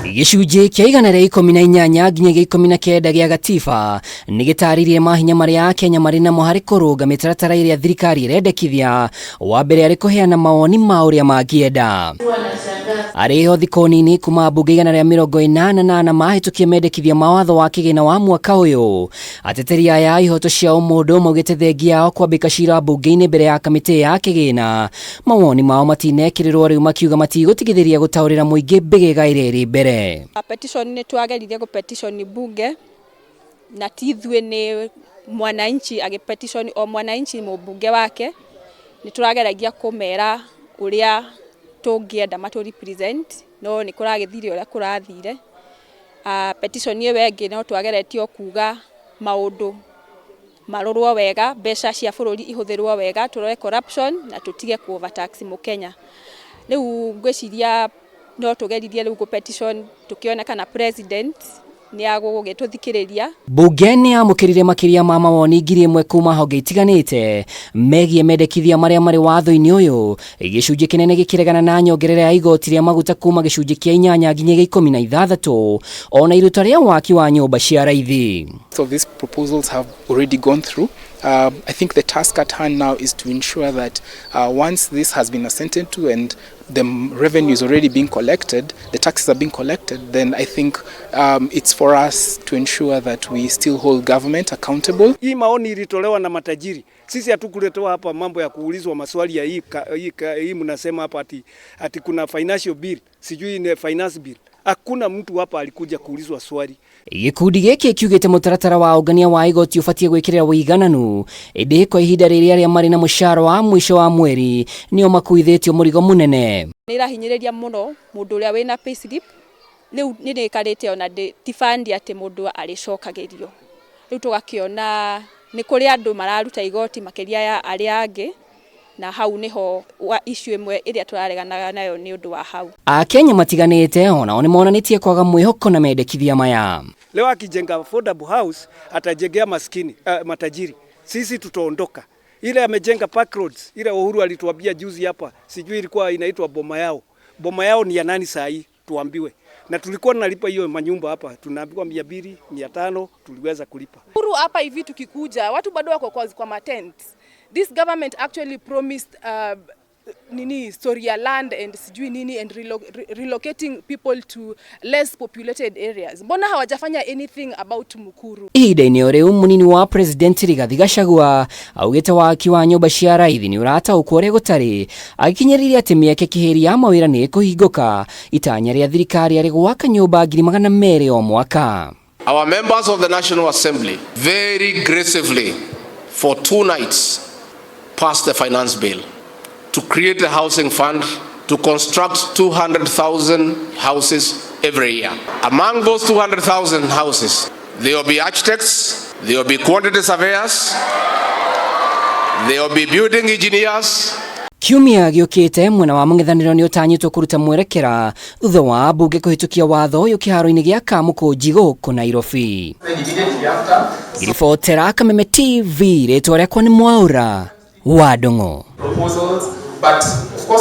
Gĩcunjĩ kĩa 118 nginyagia 19 gĩa gatiba nĩ gĩtarĩirie mahinya marĩa Akenya marĩ namo harĩ kũrũnga mĩtaratara ĩrĩa thirikari ĩrendekithia, wa mbere arĩ kũheana mawoni ma ũrĩa mangĩenda. Arĩ ho thikũ nini kuma mbunge 184 mahĩtũkie mendekithia ma watho wa kĩgĩna wa mwaka ũyũ. Ateteri aya a ihoto cia ũmũndũ maugĩte thengia yao kwambĩka cira mbunge-inĩ mbere ya kamĩtĩ ya kĩgĩna, mawoni mao matinekĩrĩrwo rĩu, makiuga matigũtigithĩria gũtaũrĩra mũingĩ mbĩgĩga ĩrĩa ĩrĩ mbere. Petition, nĩ twageririe gũ petition bunge, na ti ithuĩ, nĩ mwananchi agĩ petition, o mwananchi mũmbunge wake. Nĩ tũrageragia kũmera ũrĩa tũngĩenda matũ represent, no nĩ kũragĩthire ũrĩa kũrathire. Petition ĩyo ĩngĩ no twageretio kuga maũndũ marorwo wega, mbeca cia bũrũri ihũthĩrwo wega, tũrore corruption na tũtige ku overtax mũkenya. Rĩu ngwĩciria no tũgeririe rĩu gũ petition tũkĩone kana president nĩ agũgĩtũthikĩrĩria. Bunge nĩ yamũkĩrire makĩria ma mawoni 1000 kuma honge itiganĩte megiĩ mendekithia marĩa marĩ watho-inĩ ũyũ, gĩcunjĩ kĩnene gĩkĩregana na nyongerera ya igoti rĩa maguta kuma gĩcunjĩ kĩa 8 nginya gĩa 16, ona iruta rĩa waki wa nyũmba cia raithi. So these proposals have already gone through. I think the task at hand now is to ensure that once this has been assented to and the revenue is already being collected, the taxes are being collected, then I think it's for us to ensure that we still hold government accountable. Hii maoni ilitolewa na matajiri. Sisi hatukuletewa hapa mambo ya kuulizwa maswali ya hii mnasema hapa ati kuna financial bill, sijui ni finance bill. Hakuna mtu hapa alikuja kuulizwa swali. Gĩkundi gĩkĩ kiugĩte mũtaratara wa ũngania wa igoti ũbatiĩ gwĩkĩrĩra ũigananu, ĩndĩ kwa ihinda rĩrĩ arĩa marĩ na mũcara wa mũico wa mweri nĩo makuithĩtio mũrigo mũnene. Nĩ ĩrahinyĩrĩria mũno mũndũ ũrĩa wĩna payslip. Rĩu nĩ rĩkarĩte ona ti fund atĩ mũndũ arĩcokagĩrio. Rĩu tũgakĩona nĩ kũrĩ andũ mararuta igoti makĩria ya arĩa angĩ, na hau nĩho issue ĩmwe ĩrĩa tũrareganaga nayo nĩ ũndũ wa hau. Akenya matiganĩte onao nĩ monanĩtie kwaga mwĩhoko na mendekithia maya. Leo akijenga affordable house atajengea maskini, matajiri. Sisi tutaondoka. Ile amejenga park roads, ile Uhuru alituambia juzi hapa, sijui ilikuwa inaitwa Boma Yao. Boma Yao ni ya nani saa hii? Tuambiwe. Na tulikuwa tunalipa hiyo manyumba hapa, tunaambiwa 200, 500, tuliweza kulipa. Uhuru hapa hivi tukikuja, watu bado wako kwa matent. This government actually promised nini, story ya land and sijui nini and relocating people to less populated areas. Mbona hawajafanya anything about Mukuru? Ihinda-inĩ o rĩu, mũnini wa president Rigathi Gachagua augĩte waki wa nyũmba cia raithi nĩ ũrataũkwo ũrĩa gũtarĩ, agĩkinyĩrĩria atĩ mĩeke kĩhĩri ya mawĩra nĩ ĩkũhingũka, itanya rĩa thirikari arĩ gwaka nyũmba 200,000 o mwaka. Our members of the National Assembly very gracefully for 2 nights passed the finance bill to create the housing fund to construct 200,000 houses every year. Among those 200,000 houses, there will be architects, there will be quantity surveyors, there will be building engineers. Kiumia gĩũkĩte, mwena wa mũng'ethanĩro nĩ ũtanyĩtwo kũruta mwerekera thutha wa mbunge kũhĩtũkia watho ũyũ kĩharo-inĩ gĩa Kamũkũnji gũkũ Nairobi. Ngĩribotera Kameme TV, rĩtwa rĩakwa nĩ Mwaũra wa Ndung'u. Proposals, but of course